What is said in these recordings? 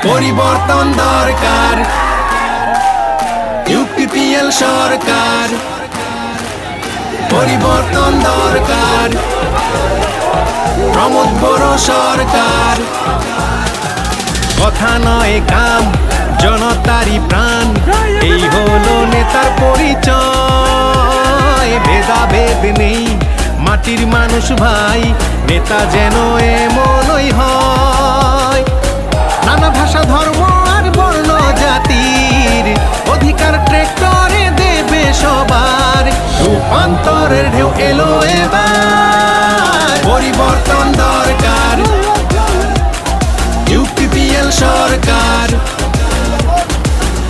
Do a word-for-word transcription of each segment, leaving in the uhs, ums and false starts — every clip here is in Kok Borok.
পরিবর্তন দরকার, ইউপিপিএল সরকার। পরিবর্তন দরকার, প্রমোদ বড় সরকার। কথা নয় কাম, জনতারই প্রাণ। এই হলো নেতার পরিচয়। ভেদাভেদ নেই, মাটির মানুষ ভাই, নেতা যেন এমনই হয়। নানা ভাষা, ধর্ম আর বর্ণ জাতির অধিকার ট্র্যাক্টরে দেবে সবার। রূপান্তরের ঢেউ এলো এবার, পরিবর্তন দরকার। ইউপিপিএল সরকার,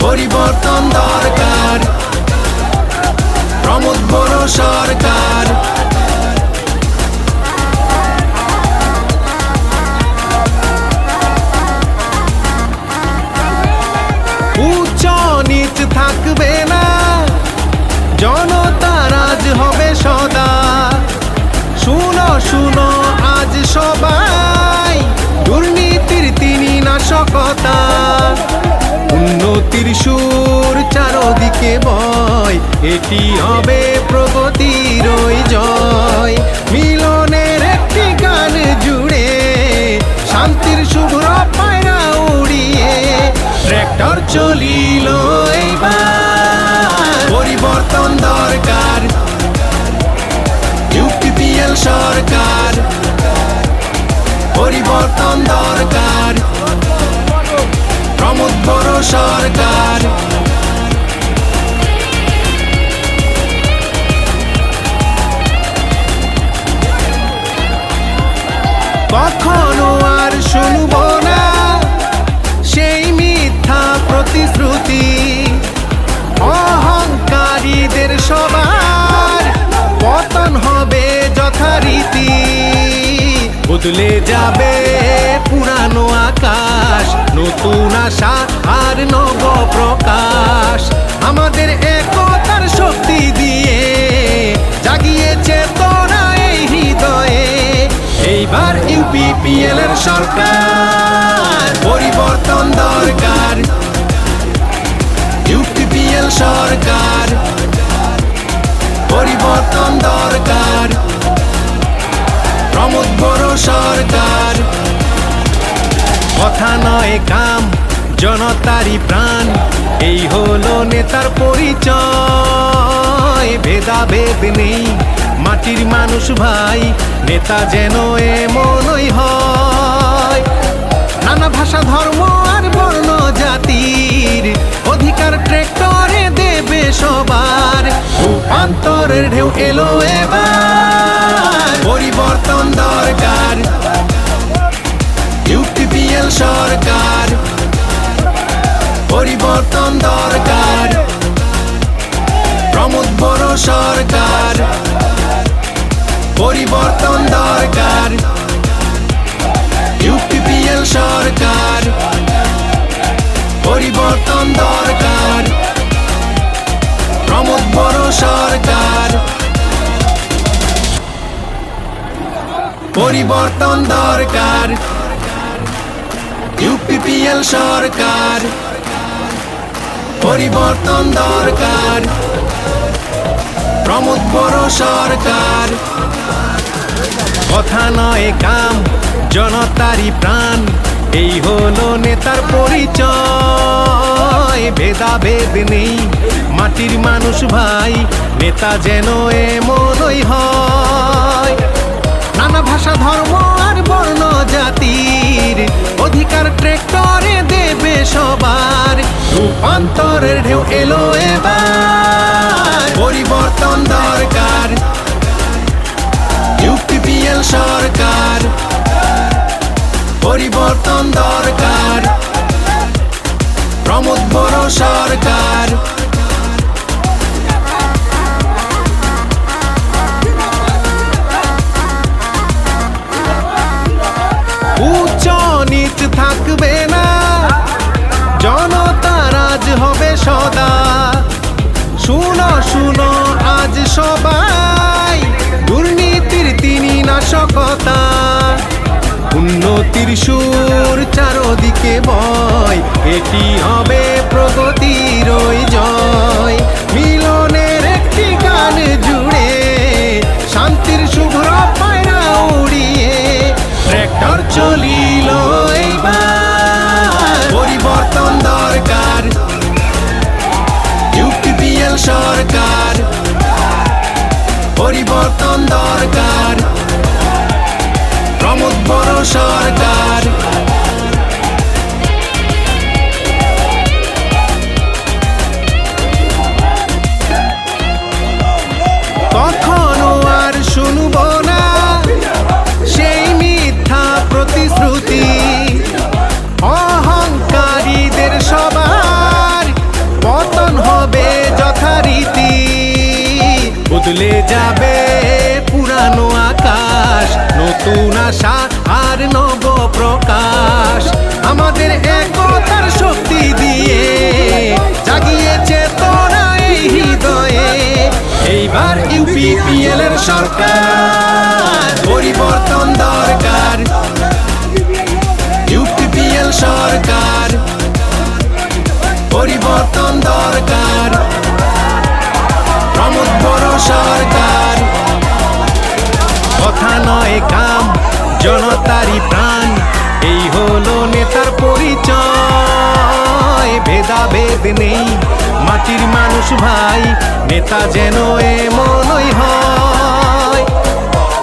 পরিবর্তন দরকার। প্রমোদ বড় সরকার। উচ্চ নিচ থাকবে না, জনতা রাজ হবে সদা। শুনো শুনো আজ সবাই, দুর্নীতির তিনি নাশকতা। উন্নতির সুর চারদিকে বয়, এটি হবে প্রগতির ওই জয়। মিলনের একটি গান জুড়ে, শান্তির শুভ্র পায়রা উড়িয়ে, ট্র্যাক্টর চলিল এইবার। পরিবর্তন দরকার, ইউপিপিএল সরকার। পরিবর্তন দরকার, প্রমোদ বড় সরকার। কখনো আর শুনবো না সেই মিথ্যা প্রতিশ্রুতি। অহংকারীদের সবার পতন হবে যথারীতি। বদলে যাবে পুরানো আকাশ, নতুন আশা আর নব প্রকাশ। আমাদের একতার শক্তি দিয়ে জাগিয়ে চেতনা এই হৃদয়ে। এইবার ইউপিপিএল এর সরকার, পরিবর্তন দরকার। ইউপিপিএল সরকার, পরিবর্তন দরকার। প্রমোদ বড় সরকার। কথা নয় কাম, জনতারই প্রাণ। এই হলো নেতার পরিচয়। ভেদাভেদ নেই, মাটির মানুষ ভাই, নেতা যেন এমনই হয়। নানা ভাষা, ধর্ম আর বর্ণ জাতির অধিকার ট্র্যাক্টরে দেবে সবার। রূপান্তরের ঢেউ এলো এবার, পরিবর্তন দরকার। ইউপিপিএল সরকার, পরিবর্তন দরকার। প্রমোদ বড় সরকার, পরিবর্তন দরকার। ইউপিপিএল সরকার, পরিবর্তন দরকার। প্রমোদ বড় সরকার, পরিবর্তন দরকার। ইউপিপিএল সরকার, পরিবর্তন দরকার। প্রমোদ বড় সরকার। কথা নয় কাম, জনতারই প্রাণ। এই হলো নেতার পরিচয়। ভেদাভেদ নেই, মাটির মানুষ ভাই, নেতা যেন এমনই হয়। নানা ভাষা, ধর্ম আর বর্ণ জাতির অধিকার ট্র্যাক্টরে দেবে সবার। রূপান্তরের ঢেউ এলো এবার, পরিবর্তন দরকার। ইউপিপিএল সরকার, পরিবর্তন দরকার। প্রমোদ বড় সরকার। উচ্চ নিচ থাকবে না, জনতা রাজ হবে সদা। শুনো শুনো আজ সবাই, দুর্নীতির তিনি নাশকতা। উন্নতির সুর চারদিকে বয়। কি হবে প্রগতির ওই জয়? মিলনের একটি গান জুড়ে, শান্তির শুভ্র পায়রা উড়িয়ে, ট্র্যাক্টর চলিল এইবার। পরিবর্তন দরকার, ইউপিপিএল সরকার। পরিবর্তন দরকার, প্রমোদ বড় সরকার। কখনো আর শুনবো না সেই মিথ্যা প্রতিশ্রুতি। অহংকারীদের সবার পতন হবে যথারীতি। বদলে যাবে পুরানো আকাশ, নতুন আশা আর নব প্রকাশ। আমাদের একতার শক্তি দিয়ে জাগিয়ে চেতনা এই হৃদয়ে। এইবার ইউপিপিএল এর সরকার, পরিবর্তন দরকার। ইউপিপিএল সরকার, পরিবর্তন দরকার। প্রমোদ বড় সরকার। কথা নয় কাম, জনতারই প্রাণ, এই হলো নেতার পরিচয়। ভেদাভেদ নেই, মাটির মানুষ ভাই, নেতা যেন এমনই হয়।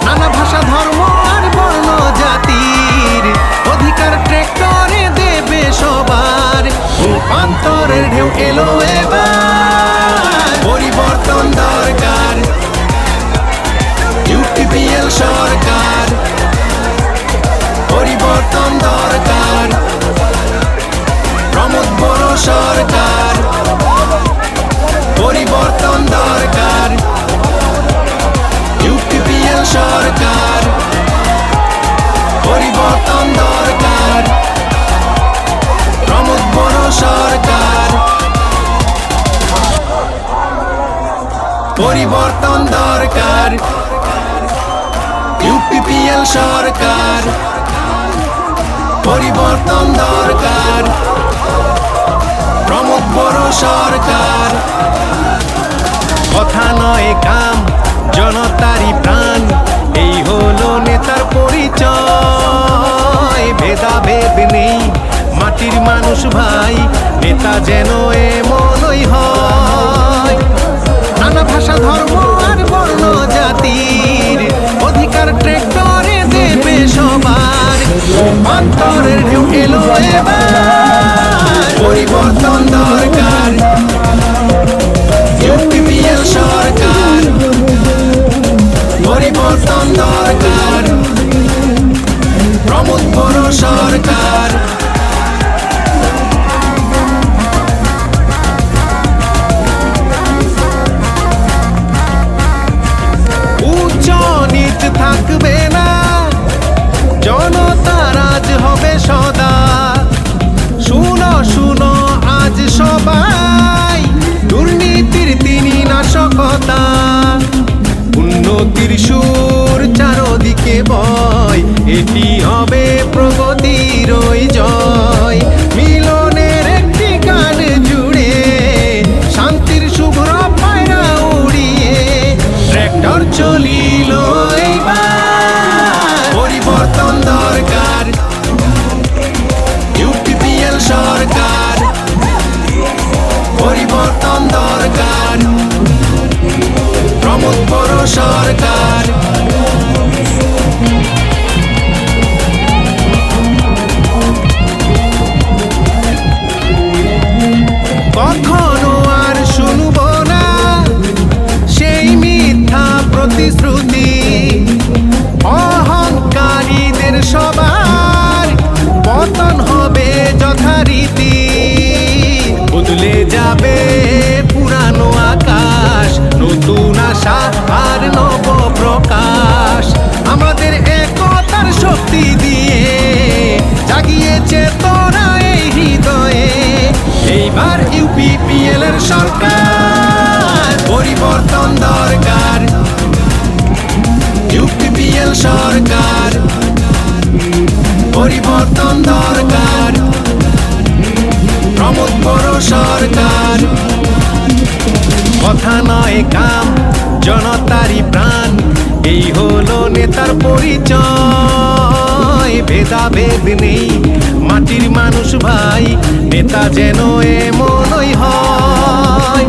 নানা ভাষা, ধর্ম আর বর্ণ জাতির অধিকার ট্র্যাক্টরে দেবে সবার। রূপান্তরের ঢেউ এলো এবার, পরিবর্তন দরকার। ইউপিপিএল সরকার, পরিবর্তন দরকার। প্রমোদ বড় সরকার, পরিবর্তন দরকার। ইউপিপিএল সরকার, পরিবর্তন দরকার। প্রমোদ বড় সরকার, পরিবর্তন দরকার। ইউপিপিএল সরকার, পরিবর্তন দরকার। প্রমোদ বড় সরকার। কথা নয় কাম, জনতারই প্রাণ, এই হলো নেতার পরিচয়। ভেদাভেদ নেই, মাটির মানুষ ভাই, নেতা যেন এমনই হয়। নানা ভাষা, ধর্ম আর বর্ণ জাতির অধিকার ট্র্যাক্টরে দেবে সবার। রূপান্তরের ঢেউ এলো এবার, পরিবর্তন দরকার। ইউপিপিএল সরকার, পরিবর্তন দরকার। প্রমোদ বড় সরকার। উচ্চ নিচ থাকবে না, জনতা রাজ হবে সদা। শুনো, শুনো আজ সবাই, দুর্নীতির তিনি নাশকতা। উন্নতির সুর চারদিকে বয়, এটি হবে প্রগতির ওই জয়। মিলনের একটি গান জুড়ে, শান্তির শুভ্র পায়রা উড়িয়ে, ট্র্যাক্টর চলিল এইবার। পরিবর্তন দরকার, ইউপিপিএল সরকার, পরিবর্তন দরকার। প্রমোদ বড় সরকার। কখনো আর শুনবো না সেই মিথ্যা প্রতিশ্রুতি। অহংকারীদের সবার পতন হবে যথারীতি। বদলে যাবে পুরানো আকাশ, নতুন আশা আর নব প্রকাশ। আমাদের একতার শক্তি দিয়ে জাগিয়ে চেতনা এই হৃদয়ে। এইবার ইউপিপিএল এর সরকার, পরিবর্তন দরকার। ইউপিপিএল সরকার, পরিবর্তন দরকার। তা ভেদ নেই মাটির মানুষ ভাই, নেতা যেন এমনই হয়।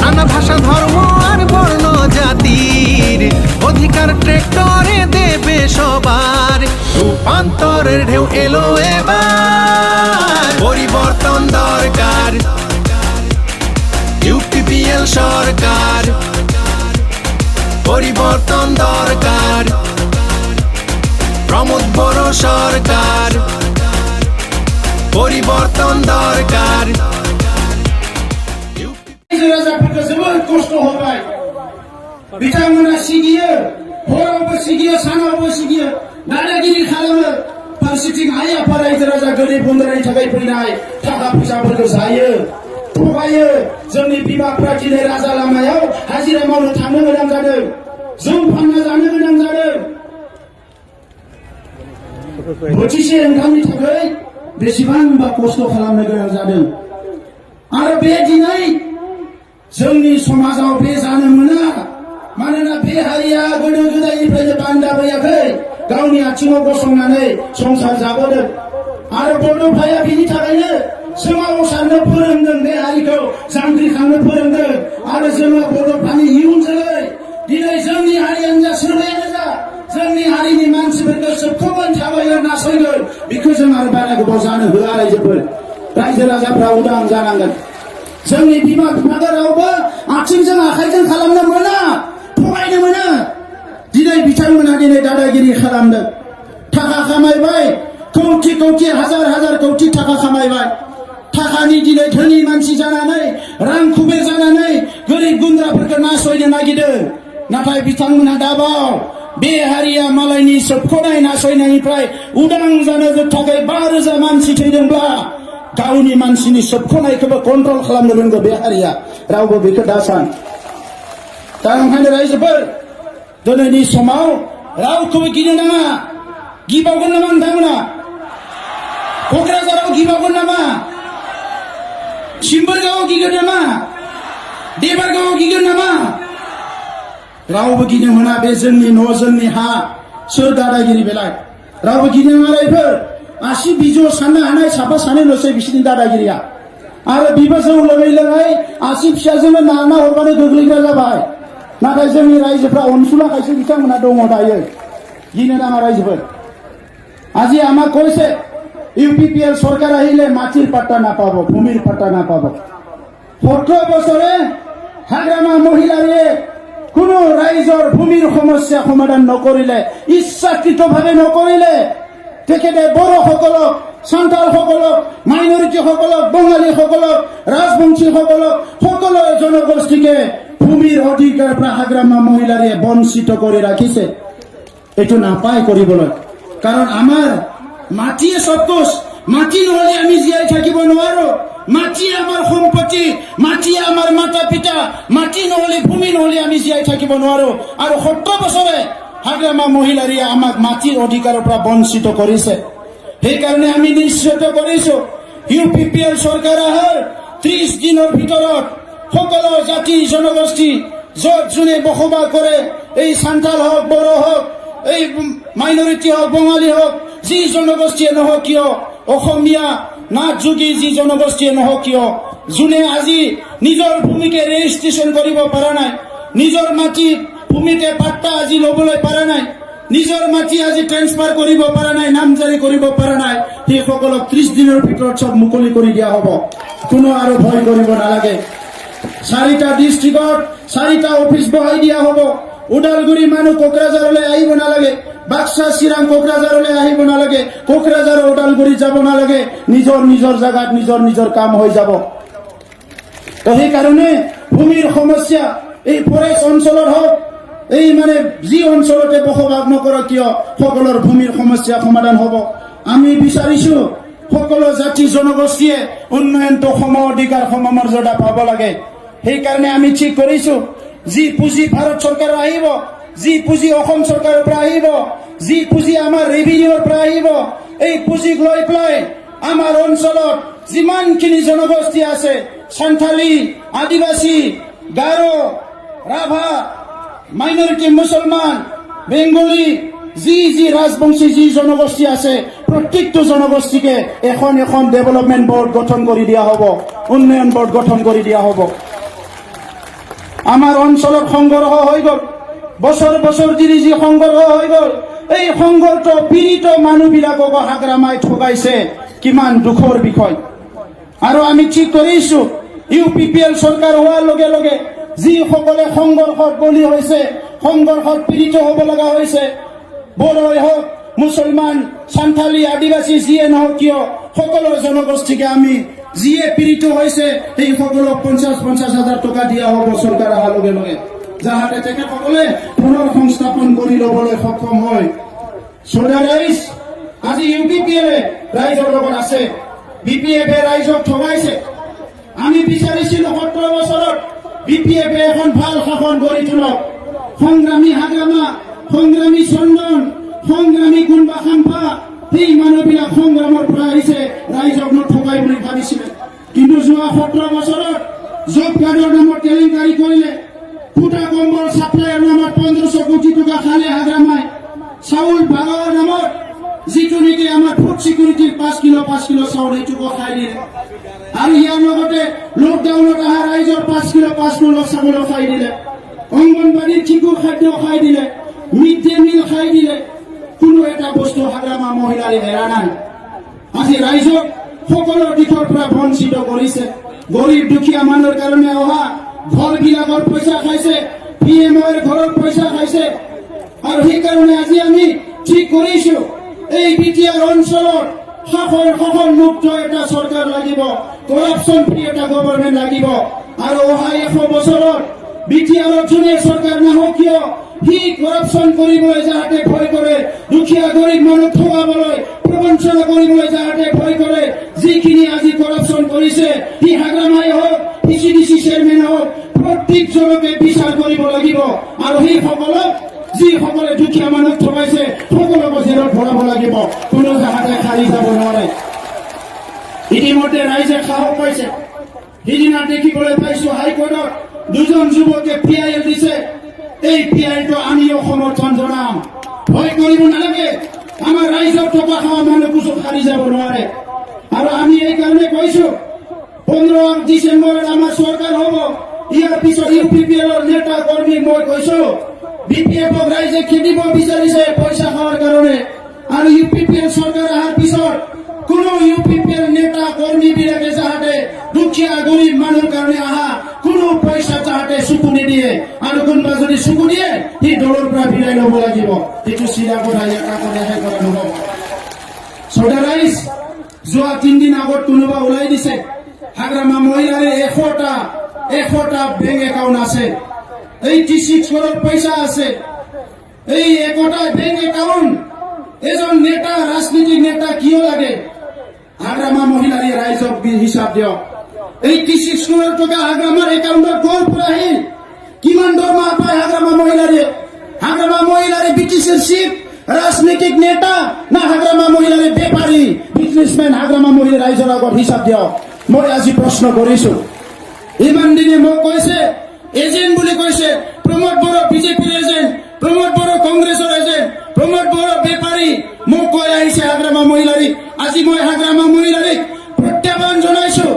নানা ভাষা, ধর্ম আর বর্ণ জাতির অধিকার ট্রাক্টরে দেবে সবার। রূপান্তরের ঢেউ এলো এবার, পরিবর্তন দরকার। ইউপিপিএল সরকার, পরিবর্তন দরকার। প্রমোদ বড় সরকার, পরিবর্তন দরকার। Raja Prakash Jabbar kosto hobai. Bitangmana sigiyo, horabo sigiyo, sanabo sigiyo, dadagiri khalamo. Farsiting haya pharai raja gari bundarai thagai puinai, thaka puisa burgo sayo. Thubayo, joni biba pratine raja lamayo, hajira mauno thangno gadam jadong. Jung phanna jano gadam jadong. Bochise wngkhamni thagai, besibangba kosto khalamna gadam jadong. Aro be dinai, Jwngni somajao be jano mwnna, manono be haiya godo godainiphraino banda bwya khe, gauni achingo gosongnani songsar jabodon. Aro bodo phaiya bini thakaino swmao sarno phwrwngdon be harikho, jangkri khangno phwrwngdon. Aro jwngno bodo phani iyun jwlai, dinai jwngni hari anja swrwngya ja, jwngni harini mansiphirkhe swkhoban thabaino nasoidon, bikhe jwng aro bana gobo jano hwya raijapor. Raija rajaphra udang janangkha. Jwngni bima bipha rokbo aching jwng akhai jwng khalamna mwnna, phubaino mwnna. Dinai bichang mwnna dinai dadagiri khalamdwng. Thaka khamai bai, koti koti, hazar hazar koti thaka khamai bai. Thakani dinai dhoni mansi jananai, rang khubir jananai, gorib gundraphirkhe nasoina nagidwng. Nathai bitangmona dabao be hariya malaini sobkhonai nasoinainiprai udang jana jwk thakai ba roja mansi thwidongbla, gauni mansini sobkhonai khebo control khalamna rwnggo be hariya, raobo bikhe dasan. Tang hwnwi raijapor, donoini somao rao khebo gina nanga. Gibagon nama nang na? Kokrajharo gibagon nama? Simbargao gigon nama? Debargao gigon nama? Raobo gini hona be jwngni no jwngni ha. Sur dadagiri belai. Raobo gini hona raipho. Asi bijo sanna hanai sapa sanai no se bisini dadagiri ya. Aro biba se ulo bai langai, asi pisa jwngno nana horbani gogli gra jabai. Nathai jwngni raijapra onsula kaisa bitangmona dongo dayoi. Gini nama raijapra. আজি আমাক কৈছে, U P P L চৰকাৰ আহিলে মাটিৰ পাট্টা নাপাব, ভূমিৰ পাট্টা নাপাব। সোতৰ বছৰে হাগ্ৰামা মহিলাৰীয়ে কোনো ৰাইজৰ ভূমিৰ সমস্যা সমাধান নকৰিলে, ইচ্ছাকৃতভাৱে নকৰিলে, তেখেতে বড়োসকলক, চান্তালসকলক, মাইনৰিটিসকলক, বঙালীসকলক, ৰাজবংশীসকলক, সকলো জনগোষ্ঠীকে ভূমিৰ অধিকাৰৰ পৰা হাগ্ৰামা মহিলাৰীয়ে বঞ্চিত কৰি ৰাখিছে। এইটো নাপায় কৰিবলৈ। কাৰণ আমাৰ মাটিয়ে সব কুছ, মাটি নহ'লে আমি জীয়াই থাকিব নোৱাৰো। মাটিয়ে আমাৰ সম্পত্তি, মাটিয়ে আমাৰ মাতা পিতা, মাটি নহ'লে, ভূমি নহ'লে আমি জীয়াই থাকিব নোৱাৰো। আৰু সোতৰ বছৰে হাগ্ৰামা মহিলাৰীয়ে আমাক মাটিৰ অধিকাৰৰ পৰা বঞ্চিত কৰিছে। সেইকাৰণে আমি নিশ্চিত কৰিছো, ইউ পি পি এল চৰকাৰ আহাৰ ত্ৰিশ দিনৰ ভিতৰত সকলো জাতি জনগোষ্ঠী য'ত যোনে বসবাস কৰে, এই চান্তাল হওক, বড়ো হওক, এই মাইনৰিটি হওক, বঙালী হওক, যি জনগোষ্ঠীয়ে নহওক কিয়, অসমীয়া নাথ যোগী যি জনগোষ্ঠীয়ে নহওক কিয়, যোনে আজি নিজৰ ভূমিকে ৰেজিষ্ট্ৰেশ্যন কৰিব পৰা নাই, নিজৰ মাটি ভূমিকে পাট্টা আজি ল'বলৈ পৰা নাই, নিজৰ মাটি আজি ট্ৰেন্সফাৰ কৰিব পৰা নাই, নামজাৰি কৰিব পৰা নাই, সেইসকলক ত্ৰিশ দিনৰ ভিতৰত চব মুকলি কৰি দিয়া হ'ব। কোনো আৰু ভয় কৰিব নালাগে। চাৰিটা ডিষ্ট্ৰিক্টত চাৰিটা অফিচ বহাই দিয়া হ'ব। ওদালগুৰি মানুহ কোকৰাঝাৰলৈ আহিব নালাগে, বাক্সা চিৰাং কোকৰাঝাৰলৈ আহিব নালাগে, কোকৰাঝাৰ ওদালগুৰি যাব নালাগে, নিজৰ নিজৰ জাগাত নিজৰ নিজৰ কাম হৈ যাব। তো সেইকাৰণে ভূমিৰ সমস্যা এই ফৰেষ্ট অঞ্চলৰ হওক, এই মানে যি অঞ্চলতে বসবাস নকৰক কিয়, সকলোৰ ভূমিৰ সমস্যা সমাধান হ'ব। আমি বিচাৰিছো সকলো জাতি জনগোষ্ঠীয়ে উন্নয়নটো সম অধিকাৰ, সম মৰ্যাদা পাব লাগে। সেইকাৰণে আমি ঠিক কৰিছো, যি পুঁজি ভাৰত চৰকাৰৰ আহিব, যি পুঁজি অসম চৰকাৰৰ পৰা আহিব, যি পুঁজি আমাৰ ৰেভিনিউৰ পৰা আহিব, এই পুঁজিক লৈ পেলাই আমাৰ অঞ্চলত যিমানখিনি জনগোষ্ঠী আছে, চান্থালী, আদিবাসী, গাৰো, ৰাভা, মাইনৰিটি মুছলমান, বেংগলী, যি যি ৰাজবংশী, যি জনগোষ্ঠী আছে, প্ৰত্যেকটো জনগোষ্ঠীকে এখন এখন ডেভেলপমেণ্ট বৰ্ড গঠন কৰি দিয়া হ'ব, উন্নয়ন বৰ্ড গঠন কৰি দিয়া হ'ব। আমাৰ অঞ্চলত সংঘৰ্ষ হৈ গ'ল, বছৰ বছৰ ধৰি যি সংঘৰ্ষ হৈ গ'ল, এই সংঘৰ্ষ পীড়িত মানুহবিলাকক হাগ্ৰামাই ঠগাইছে। কিমান দুখৰ বিষয়। আৰু আমি ঠিক কৰিছো, ইউ পি পি এল চৰকাৰ হোৱাৰ লগে লগে যিসকলে সংঘৰ্ষত বলি হৈছে, সংঘৰ্ষত পীড়িত হ'ব লগা হৈছে, বড়োৱে হওক, মুছলমান, চান্থালী, আদিবাসী যিয়ে নহওক কিয়, সকলো জনগোষ্ঠীকে আমি যিয়ে পীড়িত হৈছে, সেই সকলক পঞ্চাশ পঞ্চাশ হাজাৰ টকা দিয়া হ'ব চৰকাৰ অহাৰ লগে লগে, যাহাতে তেখেতসকলে পুনৰ সংস্থাপন কৰি ল'বলৈ সক্ষম হয়। চৌধা ৰাইজ, আজি ইউ পি পি এল এ ৰাইজৰ লগত আছে, বি পি এফ এ ৰাইজক ঠগাইছে। আমি বিচাৰিছিলো সোতৰ বছৰত বি পি এফ এ এখন ভাল শাসন গঢ়ি তোলক। সংগ্ৰামী হাগ্ৰামা, সংগ্ৰামী চন্দন, সংগ্ৰামী কুনবা খাম্ফা, সেই মানুহবিলাক সংগ্ৰামৰ পৰা আহিছে, ৰাইজক নঠগাই বুলি ভাবিছিলে। কিন্তু যোৱা সোতৰ বছৰত জব কাৰ্ডৰ নামত কেলেংকাৰী কৰিলে, ফুটা কম্বল ছাপ্লাইৰ নামত পোন্ধৰশ কোটি টকা খালে হাগ্ৰামাই, চাউল বাগানৰ নামত যিটো নেকি আমাৰ ফুড ছিকিউৰিটিৰ পাঁচ কিলো পাঁচ কিলো চাউল এইটোকো খাই দিলে। আৰু ইয়াৰ লগতে লকডাউনত অহা ৰাইজৰ পাঁচ কিলো পাঁচ কিলো চাউলো খাই দিলে, অংগনবাড়ীৰ শিশুৰ খাদ্য খাই দিলে, মিড ডে মিল খাই দিলে, কোনো এটা বস্তু হাগ্ৰামা মহিলাৰে এৰা নাই। আজি ৰাইজক সকলো দিশৰ পৰা বঞ্চিত কৰিছে। গৰীব দুখীয়া মানুহৰ কাৰণে অহা ঘৰবিলাকৰ পইচা খাইছে, পি এম অ'ৰ ঘৰৰ পইচা খাইছে। আৰু সেইকাৰণে আজি আমি ঠিক কৰিছো, এই বি টি আৰ অঞ্চলত শাসন, শাসন মুক্ত এটা চৰকাৰ লাগিব, কৰাপশ্যন ফ্ৰী এটা গভৰ্ণমেণ্ট লাগিব। আৰু অহা এশ বছৰত বি টি আৰত যোনে চৰকাৰ নাহক কিয়, সি কৰাপশ্যন কৰিবলৈ যাহাতে ভয় কৰে, দুখীয়া গৰীব মানুহ ঠগাবলৈ, প্ৰবঞ্চনা কৰিবলৈ যাহাতে ভয় কৰে, যিখিনি আজি কৰাপশ্যন কৰিছে, সি হাগ্ৰামাই হওক, P C D C chairman হওক, প্ৰত্যেকজনকে বিচাৰ কৰিব লাগিব। আৰু সেইসকলক, যিসকলে দুখীয়া মানুহ ঠগাইছে, সকলোকে জেলত ভৰাব লাগিব, কোনো যাহাতে খালি যাব নোৱাৰে। ইতিমধ্যে ৰাইজে সাহস পাইছে। সিদিনা দেখিবলৈ পাইছো হাইকোৰ্টত দুজন যুৱকে পি আই এল দিছে। এই পি আই এলটো আমিও সমৰ্থন জনাম। ভয় কৰিব নালাগে, আমাৰ ৰাইজৰ টকা খোৱা মানুহ কুচো খালি যাব নোৱাৰে। আৰু আমি এই কাৰণে কৈছো, পোন্ধৰ ডিচেম্বৰত আমাৰ চৰকাৰ হ'ব, ইয়াৰ পিছত ইউ পি পি এলৰ নেতা কৰ্মী মই কৈছো, বি পি এফক ৰাইজে খেদিব বিচাৰিছে পইচা খোৱাৰ কাৰণে। আৰু ইউ পি পি এল চৰকাৰ অহাৰ পিছত কোনো ইউ পি পি এল নেতা কৰ্মীবিলাকে যাহাতে দুখীয়া গৰীব মানুহৰ কাৰণে অহা কোনো পইচা যাহাতে চকু নিদিয়ে, আৰু কোনোবা যদি চকু দিয়ে, সি দলৰ পৰা বিদায় ল'ব লাগিব। এইটো চিধা কথা, ইয়াৰ কাকো ৰেহাই কৰা নহ'ব। চৌধা ৰাইজ, যোৱা তিনিদিন আগত কোনোবা ওলাই দিছে, হাগ্ৰামা মহিলাৰে এশটা, এশটা বেংক একাউণ্ট আছে, এইটি ছিক্স ক্ৰ'ৰ পইচা আছে। এই একোটা বেংক একাউণ্ট এজন নেতা, ৰাজনৈতিক নেতা কিয় লাগে? হাগ্ৰামা মহিলাৰে ৰাইজক বি-, হিচাপ দিয়ক। এইটি ছিক্স ক্ৰ'ৰ টকা হাগ্ৰামাৰ একাউণ্টত ক'ৰ পৰা আহিল? কিমান দৰমহা পায় হাগ্ৰামা মহিলাৰে? হাগ্ৰামা মহিলাৰে বি টি চিৰ চিফ, ৰাজনৈতিক নেতা, না হাগ্ৰামা মহিলাৰে বেপাৰী, বিজনেছমেন? হাগ্ৰামা মহিলা ৰাইজৰ আগত হিচাপ দিয়ক। মই আজি প্ৰশ্ন কৰিছো। ইমান দিনে মোক কৈছে, এজেণ্ট বুলি কৈছে, প্ৰমোদ বড়ো বিজেপিৰ এজেণ্ট, প্ৰমোদ বড়ো কংগ্ৰেছৰ এজেণ্ট, প্ৰমোদ বড়ো বেপাৰী। মোক কৈ আহিছে হাগ্ৰামা মহিলাৰী। আজি মই হাগ্ৰামা মহিলাৰীক প্ৰত্যাহ্বান জনাইছো।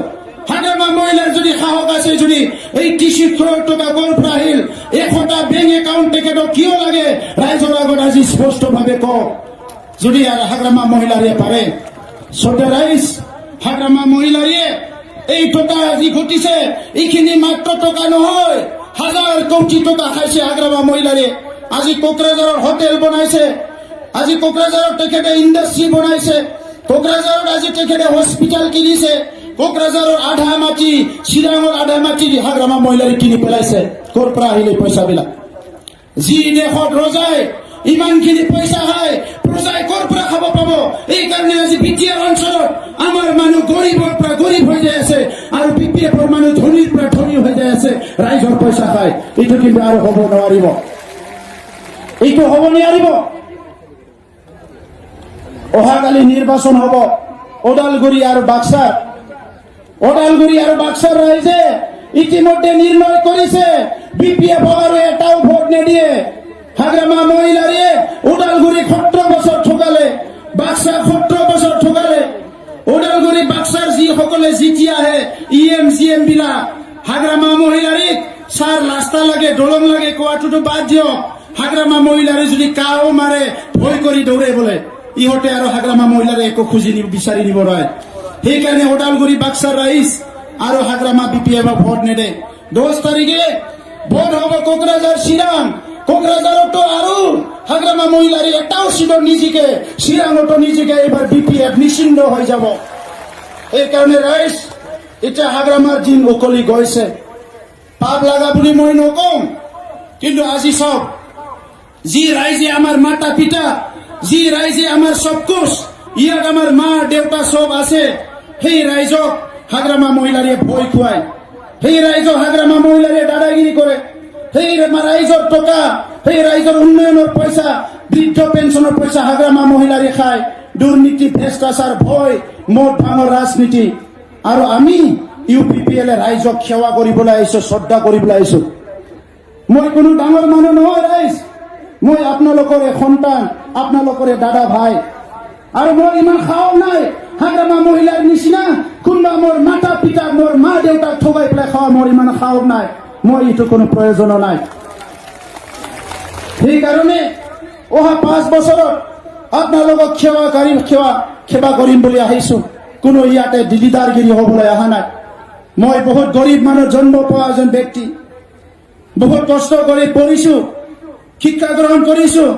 হাগ্ৰামা মহিলাৰ যদি সাহস আছে, যদি এইটি ছিক্স ক্ৰ'ৰ টকা ক'ৰ পৰা আহিল, এশটা বেংক একাউণ্ট তেখেতক কিয় লাগে, ৰাইজৰ আগত আজি স্পষ্টভাৱে কওক। যদি আৰু হাগ্ৰামা মহিলাৰীয়ে পাৰে, চৌধা ৰাইজ, হাগ্ৰামা মহিলাৰীয়ে এই টকা আজি ঘটিছে, এইখিনি মাত্ৰ টকা নহয়, হাজাৰ কোটি টকা খাইছে হাগ্ৰামা মহিলাৰীয়ে। আজি কোকৰাঝাৰৰ হোটেল বনাইছে, আজি কোকৰাঝাৰত তেখেতে ইণ্ডাষ্ট্ৰী বনাইছে, কোকৰাঝাৰত আজি তেখেতে হস্পিটেল কিনিছে, কোকৰাঝাৰৰ আধা মাটি, চিৰাঙৰ আধা মাটি হাগ্ৰামা মহিলাৰীয়ে কিনি পেলাইছে। ক'ৰ পৰা আহিল এই পইচাবিলাক? যি দেশত ৰজাই ইমানখিনি পইচা খায়, প্ৰজাই ক'ৰ পৰা খাব পাব? এইকাৰণে আজি বি টি আৰ অঞ্চলত আমাৰ মানুহ গৰীবৰ পৰা গৰীব হৈ যাই আছে আৰু বি পি এফৰ মানুহ ধনীৰ পৰা ধনী হৈ যাই আছে ৰাইজৰ পইচা খাই। এইটো কিন্তু আৰু হ'ব নোৱাৰিব, এইটো হ'ব নোৱাৰিব। অহাকালি নিৰ্বাচন হ'ব ওদালগুৰি আৰু বাক্সাৰ। ওদালগুৰি আৰু বাক্সাৰ ৰাইজে ইতিমধ্যে নিৰ্ণয় কৰিছে, বি পি এফ আৰু এটাও ভোট নিদিয়ে। Hagrama Mohilari, Udalguri khotro bosor thokale, Baksa khotro bosor thokale, Udalguri Baksar ji hokole jitiya he, E M G M bila, Hagrama Mohilari, sar rasta lage, dolong lage, kowa tutu bad diyo, Hagrama Mohilari jodi kao mare, bhoi kori doure bole, ihote aro Hagrama Mohilari eko khuji ni bisari ni borai. He karone Udalguri Baksar rais, aro Hagrama B P F o vote nede. Dos tarige, vote hobo Kokrajhar Chirang, Kokrajhar to aru, Hagrama Mohilari etao sidor nijike, Chirang to nijike, ebar B P F nishindo hoi jabo. Ei karone rais, eta Hagramar din ukoli goise. Pap laga buli moi nokong, kintu aji sob, ji raije amar mata pita, ji raije amar sob kuch, iyat amar ma deuta sob ase, hei raijok Hagrama Mohilari bhoi khuai, hei raijok Hagrama Mohilari dadagiri kore, hei ma raijor toka, hei raijor unnoyonor poisa, briddho pensionor poisa Hagrama Mohilari khai, durniti, bhrestachar, bhoi, mod bhangor rajniti. Aro ami U P P L e raijok khewa kori bolai aiso, sodda kori bolai aiso. Moi kunu dangor mano nohoi rais. Moi apnalokore khontan, apnalokore dada bhai. Aro mor iman khaok nai, Hagrama Mohilar nisina, kunba mor mata pita, mor ma deuta thogai plai khawa mor iman khaok nai. Moi itu kunu proyojon nai. Hei karone, oha panch bosor, apnalokore khewa karim khewa, kheba gorim boli ahisu. Kunu iyate dilidargiri hobolai ahanai. Moi bohut gorib mano jonmo pawa ejon bekti. Bohut kosto kore porisu, shikka grohon korisu,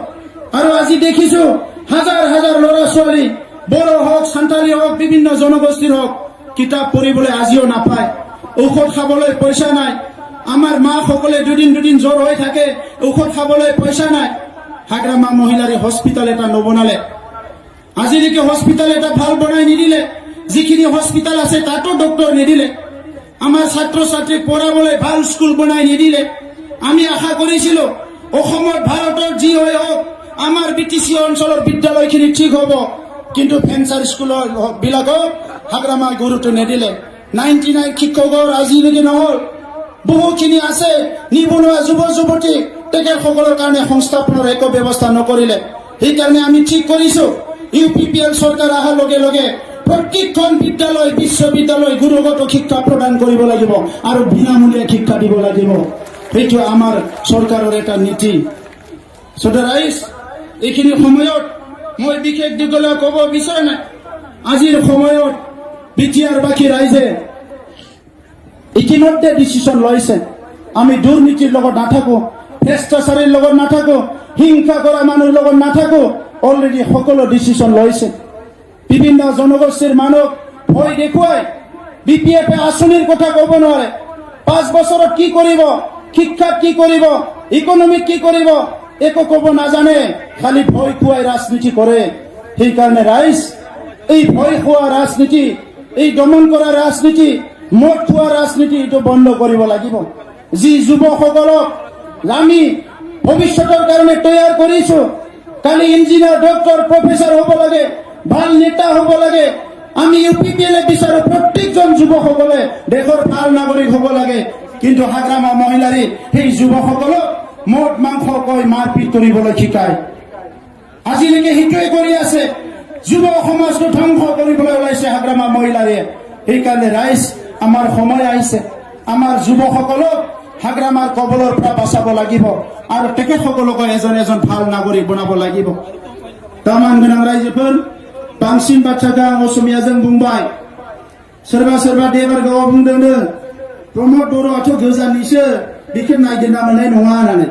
aro aji dekisu, hajar hajar lora suali, Boro hok, Santali hok, bibinno jonogostir hok, kitab poribole ajio napai. Ukhot khaboloi poisa nai. Amar ma hokole dudin dudin jor hoi thake, ukhot khaboloi poisa nai. Hagrama Mohilari hospital eta nobonale. Ajinike hospital eta bhal bonai nidile, jikhini hospital ase tato doctor nidile, amar chatro chatri porabole bhal school bonai nidile, ami akha korisilo, Okhomor Bharotor ji hoi hok, amar B T C oncholor bidyaloy khini thik hobo, kintu Phensar school bilago Hagrama guruto nidile. Ninety nine khikkogor ajinike nohol. Bohu khini ase, nibuno jubo juboti, teker hokolor karone hongstaponor eko bebosta nokorile. Hei karone ami thik korisu, U P P L sorkar aha loge loge, prottikkon bidyaloy, biswobidyaloy, gunogoto khikka prodan koribo lagibo, aro binamulya khikka dibo lagibo. Heitu amar sorkaror eta niti. Sodarais, ekhini homoyot, moi bikhek digole kobo bisai nai. Ajir homoyot, B T R baki raije, ইতিমধ্যে ডিসিশন লইছে। আমি দুর্নীতির লগত নাথাকো, ভ্রষ্টাচারীর লগত নাথাকো, হিংসা কৰা মানুহৰ লগত নাথাকো। অলৰেডি সকলো ডিসিশন লৈছে। বিভিন্ন জনগোষ্ঠীৰ মানুহ ভয় দেখুৱাই বি পি এফ এ আঁচনিৰ কথা ক'ব নোৱাৰে। পাঁচ বছৰত কি কৰিব, শিক্ষাত কি কৰিব, ইকনমিত কি কৰিব, একো ক'ব নাজানে, খালি ভয় খুৱাই ৰাজনীতি কৰে। সেইকাৰণে ৰাইজ, এই ভয় খোৱা ৰাজনীতি, এই দমন কৰা ৰাজনীতি, মদ খোৱা ৰাজনীতি, এইটো বন্ধ কৰিব লাগিব। যি যুৱকসকলক আমি ভৱিষ্যতৰ কাৰণে তৈয়াৰ কৰিছো, কালি ইঞ্জিনিয়াৰ, ডক্টৰ, প্ৰফেচাৰ হ'ব লাগে, ভাল নেতা হ'ব লাগে। আমি ইউ পি পি এল এ বিচাৰো, প্ৰত্যেকজন যুৱকসকলে দেশৰ ভাল নাগৰিক হ'ব লাগে। কিন্তু হাগ্ৰামা মহিলাৰী সেই যুৱকসকলক মদ মাংস কৈ মাৰপিট কৰিবলৈ শিকায়। আজিলৈকে সেইটোৱে কৰি আছে, যুৱ সমাজটো ধ্বংস কৰিবলৈ ওলাইছে হাগ্ৰামা মহিলাৰীয়ে। সেইকাৰণে ৰাইজ, আমাৰ সময় আহিছে, আমাৰ যুৱকসকলক হাগ্ৰামাৰ কবলৰ পৰা বচাব লাগিব আৰু তেখেতসকলকো এজন এজন ভাল নাগৰিক বনাব লাগিব। Taman gwnang raijafan, bangsin bacha khe ang Osomiya jang bungbai. Serba serba Debargao bungdengno, Pramod Boro athok gajani se, bikhe naigirna manai nongma nani.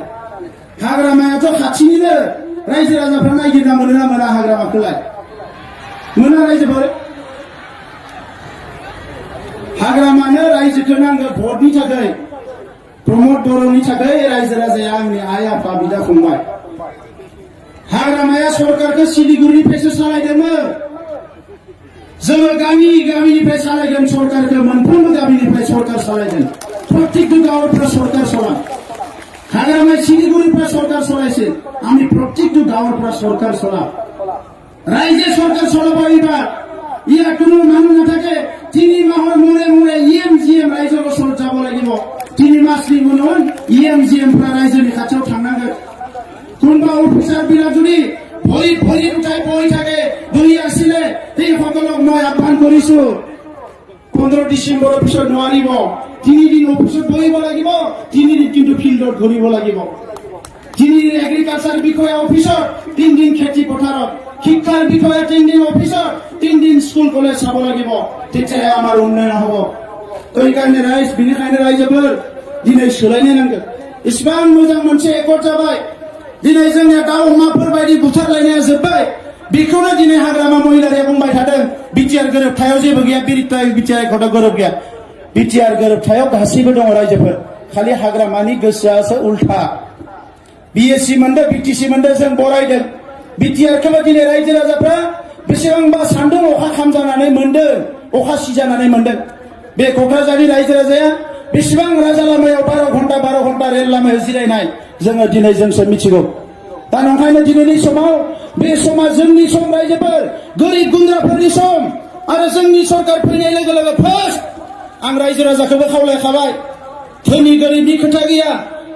Hagrama athok khatsini le, raija raja phra naigirna manai na mana hagrama khlai. Mana raija phra. Hagrama no raija khe nang vote ni thakai. Pramod Boro ni thakai raija raja ya angni aya pa bida khungbai. Hagrama ya sorkar khe Siliguri pesa salai demo. Jono gami, gami ni pesa salai demo sorkar khe, manpun gami ni pesa sorkar salai demo. Protik tu gaon pra sorkar sola. Hagrama Siliguri pra sorkar solai se. Ami protik tu gaon pra sorkar sola. Raije sorkar sola ba iba. Iya kunu manu na thake, tini mahor mure mure E M G M raije ko sol jabo lagibo. Tini masni munon E M G M pra raije ni kachao thangnangkhe. কোনোবা অফিচাৰ বিলাক যদি ভৰি ভৰি উঠাই বহি থাকে, বহি আছিলে, সেই সকলক মই আহ্বান কৰিছো, পোন্ধৰ ডিচেম্বৰৰ পিছত নোৱাৰিব। তিনিদিন অফিচত বহিব লাগিব, তিনিদিন কিন্তু ফিল্ডত ঘূৰিব লাগিব। তিনিদিন এগ্ৰিকালচাৰ বিষয়া অফিচত, তিনিদিন খেতি পথাৰত, শিক্ষাৰ বিষয়া তিনিদিন অফিচত, তিনিদিন স্কুল কলেজ চাব লাগিব, তেতিয়াহে আমাৰ উন্নয়ন হ'ব। তো এইকাৰণে ৰাইজ, বেनिखायनो ৰাইজोफोर, दिनै सोलायनो नांगोन। इसिबां मोजां मोनसे एकर्ड जाबाय। दिनै जोंनिया दाउ अमाफोर बायदि बुथारलायनाया जोब्बाय। बेखौनो दिनै हाग्रामा महिलारिया बुंबाय थादों, बिटिआर गोरोबथायाव जेबो गैया, बिटिआर, बिटिआर एकर्डआव गोरोब गैया। बिटिआर गोरोबथायाव गासैबो दङ रायजोफोर, खालि हाग्रामानि गोसोआसो उल्था। बिएसि मोनदो, बिटिसि मोनदो, जों बरायदों। बिटिआर खोबो दिनै रायजो राजाफ्रा बेसेबांबा सान्दुं अखा खामजानानै मोनदों, अखा सिजानानै मोनदों। बे क'क्राझारनि रायजो राजाया बेसेबां राजा लामायाव बार' घन्टा, बार' घन्टा रेल लामायाव जिरायनाय, जोङो दिनै जोंसो मिथिगौ। दा नंखायनो दिनैनि समाव, बे समा जोंनि सम रायजोफोर, गोरिब गुन्द्राफोरनि सम, आरो जोंनि सरकार फैनाय लोगो लोगो first आं रायजो राजाखौबो खावलायखाबाय, धोनि गोरिबनि खोथा गैया,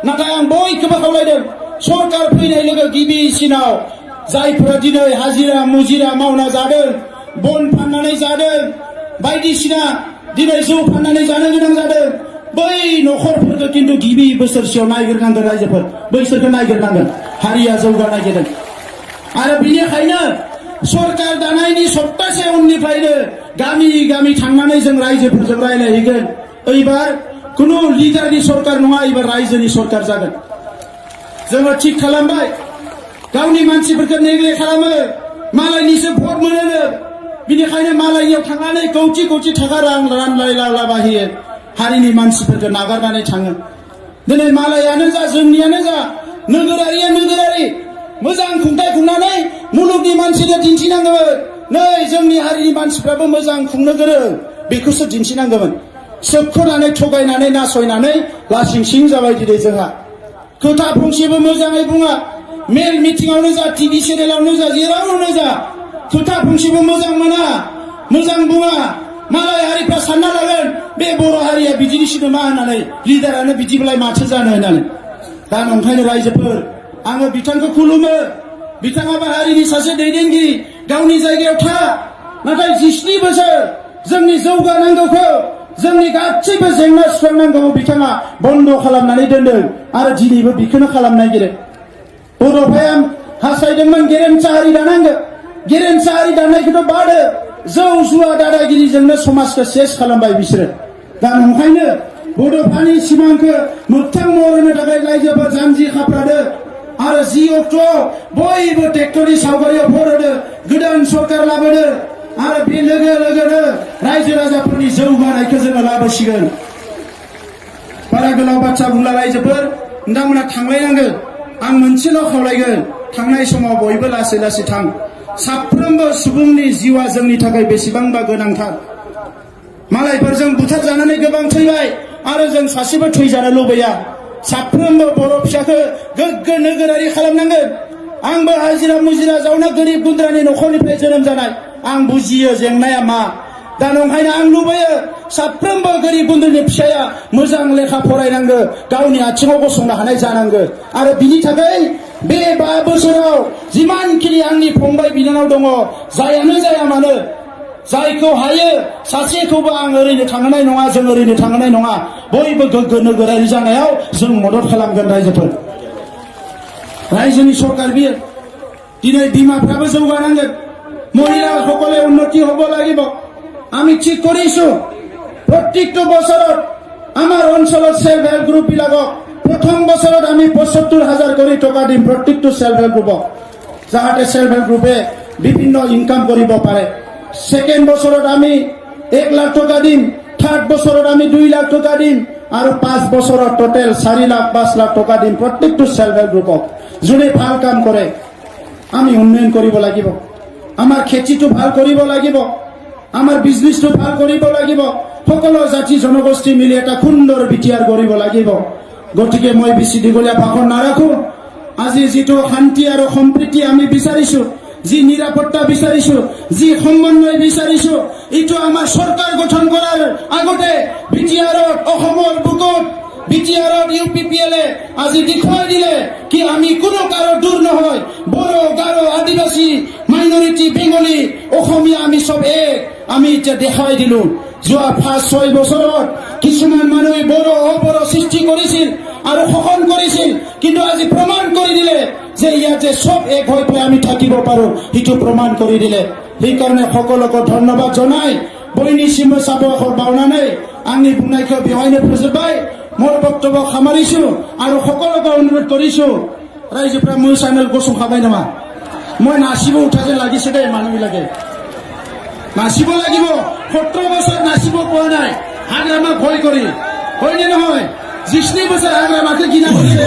नाथाय आं बयखौबो खावलायदों, सरकार फैनाय लोगो गिबिसिनाव जायफोरा दिनै हाजिरा मुजिरा मावना जादों, बन फाननानै जादों, बायदिसिना दिनै जौ फाननानै जानो गोनां जादों, बै न'खरफोरखौ खिन्थु गिबि बोसोरसेयाव नायग्रोनांगोन रायजोफोर, बैसोरखौ नायग्रोनांगोन, हारिया जौगानाय गेदेर। आरो बेनिखायनो सरकार दानायनि सप्तासे उननिफ्रायनो गामि गामि थांनानै जों रायजोफोरजों रायलायहैगोन। एबार खुनु लिडारनि सरकार नङा, एबार रायजोनि सरकार जागोन। जोङो थिग खालामबाय, गावनि मानसिफोरखौ नेग्लेक्ट खालामो, मालायनिसो भट मोनो, बिनिखायनो मालायनियाव थांनानै कौटि कौटि थाखा रां रानलायलाबायो, हारिनि मानसिफोरखौ नागारनानै थाङो। दिनै मालायानो जा, जोंनियानो जा, नोगोरारिया नोगोरारि मोजां खुंथाय खुंनानै मुलुगनि मानसिनो दिन्थिनांगौमोन, नै जोंनि हारिनि मानसिफ्राबो मोजां खुंनो गोरों, बेखौसो दिन्थिनांगौमोन। सोबख'नानै, थगायनानै, नासयनानै लासिं सिं जाबाय दिनै जोंहा। खोथा फंसेबो मोजाङै बुङा। मेल मिथिंआवनो जा, टिभि चेनेलावनो जा, जेरावनो जा, खोथा फंसेबो मोजां मोना, मोजां बुङा। मालाय हारिफ्रा सानना लागोन, बे बर' हारिया बिदिनि सिनो मा होननानै, लिडारानो बिदिब्लालाय माथो जानो होननानै। दा नंखायनो रायजोफोर, आङो बिथांखौ खुलुमो। बिथाङाबो हारिनि सासे दैदेनगिरि, गावनि जायगायाव था। नाथाय जिस्नि बोसोर जोंनि जौगानांगौखौ, जोंनि गासैबो जेंना सुस्रांनांगौखौ बिथाङा बन्द' खालामनानै दोनदों आरो दिनैबो बेखौनो खालामनो नागिरो। बड'फाया हास्थायदोंमोन गेरेमसा हारि दानांगौ, गेरेमसा हारि दानायखौथ' बादो, जौ जुवा दादागिरिजोंनो समाजखौ सेस खालामबाय बिसोरो। दा ओंखायनो बड'फानि सिमांखौ मोगथां महर होनो थाखाय रायजोफोर जानजि खाफ्रादो। आरो जि अक्ट'आव बयबो ट्रेक्टरनि सावगारियाव भट होदो, गोदान सरकार लाबोदो। आरो बे लोगो लोगोनो रायजो राजाफोरनि जौगानायखौ जोङो लाबोसिगोन। बारा गोलाव बाथ्रा बुंला रायजोफोर, नोंथांमोना थांलायनांगोन। आं मोनसेल' खावलायगोन, थांनाय समाव बयबो लासै लासै थां। साफ्रोमबो सुबुंनि जिउआ जोंनि थाखाय बेसेबांबा गोनांथार। मालायफोरजों बुथारजानानै गोबां थैबाय, आरो जों सासेबो थैजानो लुबैया। साफ्रोमबो बर' फिसाखौ गोग्गो नोगोरारि खालामनांगोन। आंबो हाजिरा मुजिरा जावना गोरिब गुन्द्रानि न'खरनिफ्राय जोनोम जानाय, आं बुजियो जेंनाया मा। दा नंखायनो आं लुबैयो, साफ्रोमबो गोरिब गुन्द्रानि फिसाया मोजां लेखा फरायनांगौ, गावनि आथिङाव गसंनो हानाय जानांगौ। आरो बिनि थाखाय बे बा बोसोराव जिमानखिनि आंनि फंबाय बिनानाव दङ, जायानो जाया मानो, जायखौ हायो, सासेखौबो आं ओरैनो थांहोनाय नङा, जों ओरैनो थांहोनाय नङा। बयबो गोग्गो नोगोरारि जानायाव जों मदद खालामगोन रायजोफोर। रायजोनि सरकार बियो। दिनै बिमाफ्राबो जौगानांगोन। মহিলাসকলে উন্নতি হ'ব লাগিব। আমি ঠিক কৰিছো, প্ৰত্যেকটো বছৰত আমাৰ অঞ্চলৰ চেল্ফ হেল্প গ্ৰুপ বিলাকক প্ৰথম বছৰত আমি পঁচসত্তৰ হাজাৰ কৰি টকা দিম প্ৰত্যেকটো চেল্ফ হেল্প গ্ৰুপক। যাহাতে চেল্ফ হেল্প গ্ৰুপে বিভিন্ন ইনকাম কৰিব পাৰে। ছেকেণ্ড বছৰত আমি এক লাখ টকা দিম, থাৰ্ড বছৰত আমি দুই লাখ টকা দিম, আৰু পাঁচ বছৰত টোটেল চাৰি লাখ পাঁচ লাখ টকা দিম প্ৰত্যেকটো চেল্ফ হেল্প গ্ৰুপক। যোনে ভাল কাম কৰে, আমি উন্নয়ন কৰিব লাগিব, আমাৰ খেতিটো ভাল কৰিব লাগিব, আমাৰ বিজনেছটো ভাল কৰিব লাগিব। সকলো জাতি জনগোষ্ঠী মিলি এটা সুন্দৰ বিটিআৰ কৰিব লাগিব। গতিকে মই বেছি দীঘলীয়া ভাষণ নাৰাখো। আজি যিটো শান্তি আৰু সম্প্ৰীতি আমি বিচাৰিছো, যি নিৰাপত্তা বিচাৰিছো, যি সমন্বয় বিচাৰিছো, এইটো আমাৰ চৰকাৰ গঠন কৰাৰ আগতে বিটিআৰত অসমৰ বুকুত বিটিআৰত ইউ পি পি এল এ আজি দেখুৱাই দিলে কি আমি কোনো কাৰো দূৰ নহয়। বড়ো, গাৰো, আদিবাসী, মাইনৰিটি, বেংগলী, অসমীয়া আমি চব এক। আমি এতিয়া দেখাই দিলো। যোৱা পাঁচ ছয় বছৰত কিছুমান মানুহে বড়ো অবড়ো সৃষ্টি কৰিছিল আৰু শোষণ কৰিছিল, কিন্তু আজি প্ৰমাণ কৰি দিলে যে ইয়াত যে চব এক হৈ পেলাই আমি থাকিব পাৰো, সেইটো প্ৰমাণ কৰি দিলে। সেইকাৰণে সকলোকে ধন্যবাদ জনাই বৈনিসিমো চাবো এখন বাউনাनै आंनि बुंनायखौ बेवहायनो फोजोबबाय। मोर বক্তব্য সামৰিছো আৰু সকলোকে অনুৰোধ কৰিছো, ৰাইজে প্ৰায় মোৰ চেনেল গচং খাবাই নামা। মই নাচিব উঠাকে লাগিছে দেই, মানুহ বিলাকে নাচিব লাগিব। সোতৰ বছৰ নাচিব পৰা নাই, হাগ্ৰামা ভয় কৰি, হয়নে নহয়? জিষ্ণু বছৰ হাগ্ৰামাকে ঘৃণা কৰিছে।